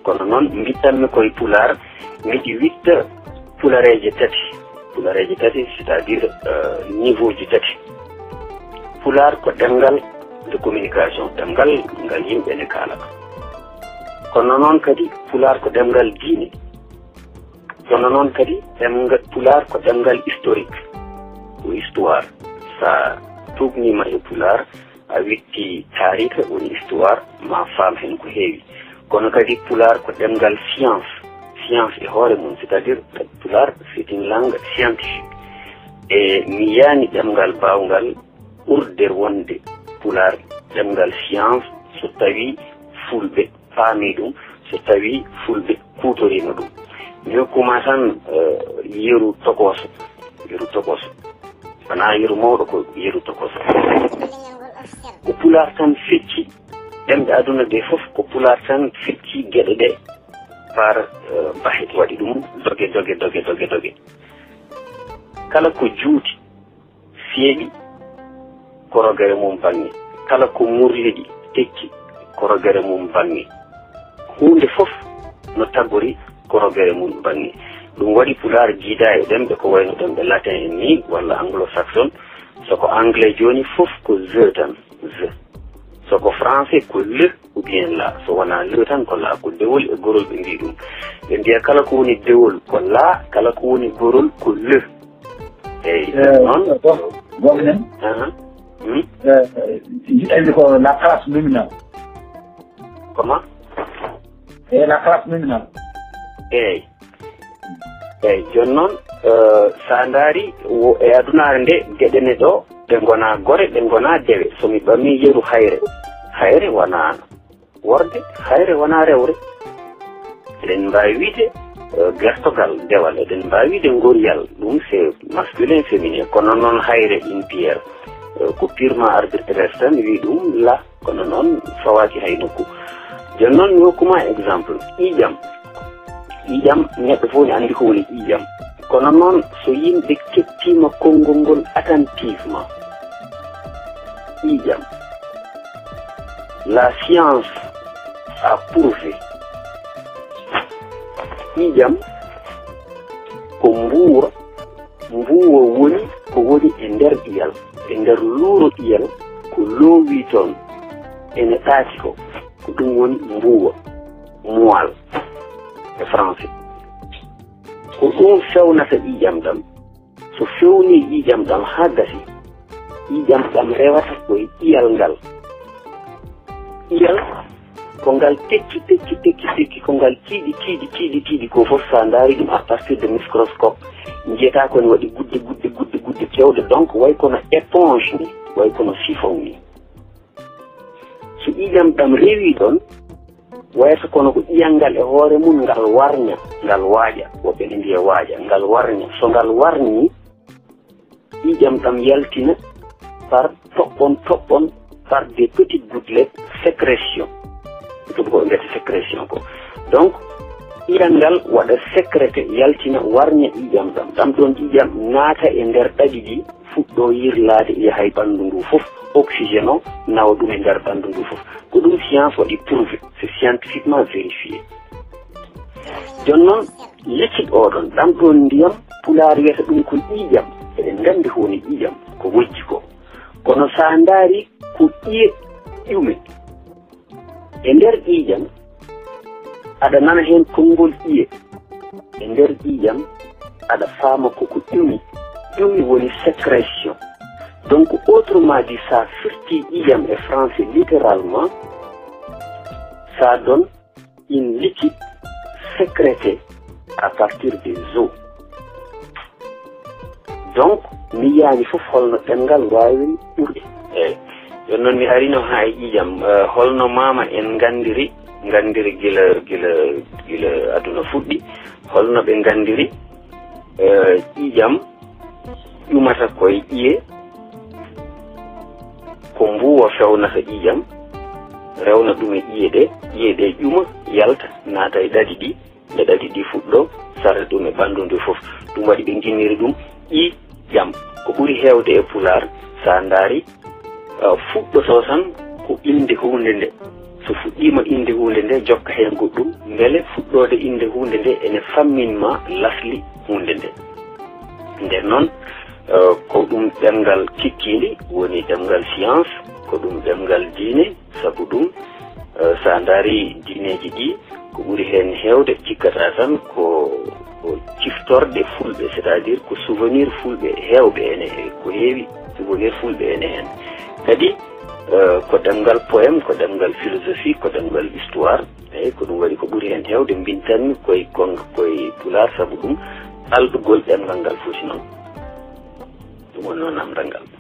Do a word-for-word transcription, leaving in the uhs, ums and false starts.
Kono noon, mbittanmi koye Pulaar, miɗi witta pulareeje tati. Pulareeje tati, c'est-à-dire, euh, niveau ji tati. Pulaar ko ɗemngal de communication, ɗemngal ngal yimɓe ne kaala. Kono noon kadi, Pulaar ko ɗemngal diine. Kono noon kadi, ɗemngal Pulaar ko ɗemngal historique, ko histoire. Sa tuugniima e Pulaar, a witti taariika, woni histoire, ma faam heen ko heewi. Kono kadi Pulaar ko ɗemngal science, science e hoore mum, c'est-à-dire Pulaar c'est une langue scientifique. E mi yiyaani ɗemngal baawngal ɓurde wonde Pulaar ɗemngal science so tawii Fulɓe paami ɗum, so tawii Fulɓe kuutoriima ɗum. Mi hokkuma tan, eh, yeru tokooso, yeru tokooso. Wonaa yeru mawɗo, ko yeru tokooso. Ko Pulaar tan fecci ɗemɗe aduna ɗe fof, ko Pulaar tan fecci geɗe ɗe par, eh, bahit waɗi ɗum doge, doge, doge, doge, doge. Kala ko juuti, seeɗi, ko rogere mum baŋŋe. Kala ko murliɗi, tekki, ko rogere mum baŋŋe. Huunde fof no tagori, ko rogere mum baŋŋe. Ɗum waɗi Pulaar jiidaa e ɗemɗe ko wayno ɗemɗe latin en ni, walla anglo-saxon. So ko anglais jooni, fof ko the tan, the. So ko français, ko le ou bien la. So wonaa le tan, ko la. Ko dewol e gorol ɓe mbii ɗum. Ɓe mbiya kala ko woni dewol ko la, kala ko woni gorol ko le. Eyi, eh, noon. Bon, bon, men. Aha. Hmm? Eh, eh, jiɗɗa wiide ko la classe nominale. Comment? Eh, la classe nominale. Eyi. Eyi, jooni noon, eh, so a ndaari, wo-, e adunaare nde, geɗe ne ɗo, ɗe ngonaa gore, ɗe ngonaa dewe. So mi ɓamii yeru hayre, hayre wonaa worɓe, hayre wonaa rewre. Eɗen mbaawi wiyde, eh, gertogal, dewal. Eɗen mbaawi wiyde ngoriyal. Ɗum, c'est masculin, féminin. Kono noon, hayre, une pierre, eh, ko purement arbitraire tan, wi ɗum la. Kono noon, fawaaki hay nokku. Jooni noon, mi hokkuma exemple. Ƴiiƴam. Ƴiiƴam, neɗɗo fof ne anndi ko woni ƴiiƴam. Kono noon, so yimɓe kettiima konngol ngol attentivement, ƴiiƴam, la science a prouvé. Ƴiiƴam ko mbuuwa, mbuuwa woni ko woni e nder ƴiyal, e nder luuro ƴiyal, ko loowi toon, ene ɗaati ko, ko ɗum woni mbuuwa, moelle e français. Ko ɗum fewnata ƴiiƴam ɗam. So fewnii ƴiiƴam ɗam haa gasi, ƴiiƴam ɗam rewata ko e ƴiyal ngal. Ƴiyal ko ngal tekki, tekki, tekki, tekki, ko ngal tiiɗi, tiiɗi, tiiɗi, tiiɗi, ko fof, so a ndaari ɗum à partir de microscope, njiyata ko ne waɗi gudde, gudde, gudde, gudde cewɗe. Donc, way kono éponge ni, way kono siphon ni. So ƴiiƴam ɗam rewii ɗoon, wayata kono ko ƴiiƴam ngal e hoore mum ngal warña, ngal waaƴa, woɓɓe ne mbiya waaƴa, ngal warña. So ngal warñii, ƴiiƴam ɗam yaltina par toɓɓon toɓɓon, par des petites gouttelettes, sécrétion. Ko ɗum ko mbiyata sécrétion ko. Donc, ƴiiƴam ngal waɗa sécrété, yaltina, warña ƴiiƴam ɗam. Ɗam ɗoon ƴiiƴam naata e nder ɗaɗi ɗi, fuɗɗoo yirlaade, yaha e ɓanndu ndu fof, oxygène o nawa ɗum e nder ɓanndu ndu fof. Ko ɗum science waɗi prouvé, c'est scientifiquement vérifié. Jooni noon, liquide oɗon, ɗam ɗoon ndiyam, Pulaar wiyata ɗum ko ƴiiƴam. Eɗen nganndi ko woni ƴiiƴam, ko wojji ko. Kono so a ndaari, ko ƴiye ƴume. E nder ƴiiƴam, aɗa nana heen konngol ƴiye. E nder ƴiiƴam, aɗa faama ko ko ƴumi. Ƴumi woni sécrétion. Donc, autrement dit, so a firti ƴiiƴam e français littéralement, ça donne une liquide sécrété à partir des os. Donc, mi yiyaani fof holno ɗemngal waawiri ɓurde. Eeyi. Jooni noon, mi arino haa e ƴiiƴam. Eh, holno maama en nganndiri, nganndiri gila, gila, gila aduna fuɗɗi? Holno ɓe nganndiri, eh, ƴiiƴam ƴumata koye ƴiye, ko mbuuwa fewnata ƴiiƴam, rewna ɗum e ƴiye ɗe, ƴiye ɗe ƴuma, yalta, naata e ɗaɗi ɗi, nde ɗaɗi ɗi fuɗɗo sarde ɗum e ɓanndu ndu fof. Ɗum waɗi ɓe nginniri ɗum ƴiiƴam. Ko ɓuri heewde e Pulaar, so a ndaari, eh, fuɗɗotoo tan ko innde huunde nde. So fuɗɗiima innde huunde nde, jokka heen goɗɗum, mbele fuɗɗoode innde huunde nde ene fammin ma lasli huunde nde. Nden noon, eh, ko ɗum ɗemngal kikkiiɗe, woni ɗemngal science, ko ɗum ɗemngal diine, sabu ɗum, eh, so a ndaari diineeji ɗi, ko ɓuri heen heewde cikkata tan ko, ko ciftorɗe fulɓe, c'est-à-dire ko souvenir fulɓe heewɓe ene, ko heewi souvenir fulɓe ene heen. Kadi, eh, ko ɗemngal poème, ko ɗemngal philosophie, ko ɗemngal histoire. Eeyi, ko ɗum waɗi ko ɓuri heen heewde mbintanmi koye kon-, koye pulaar, sabu ɗum alɗugol ɗemngal ngal foti noon. Ɗum woni noon namndal ngal.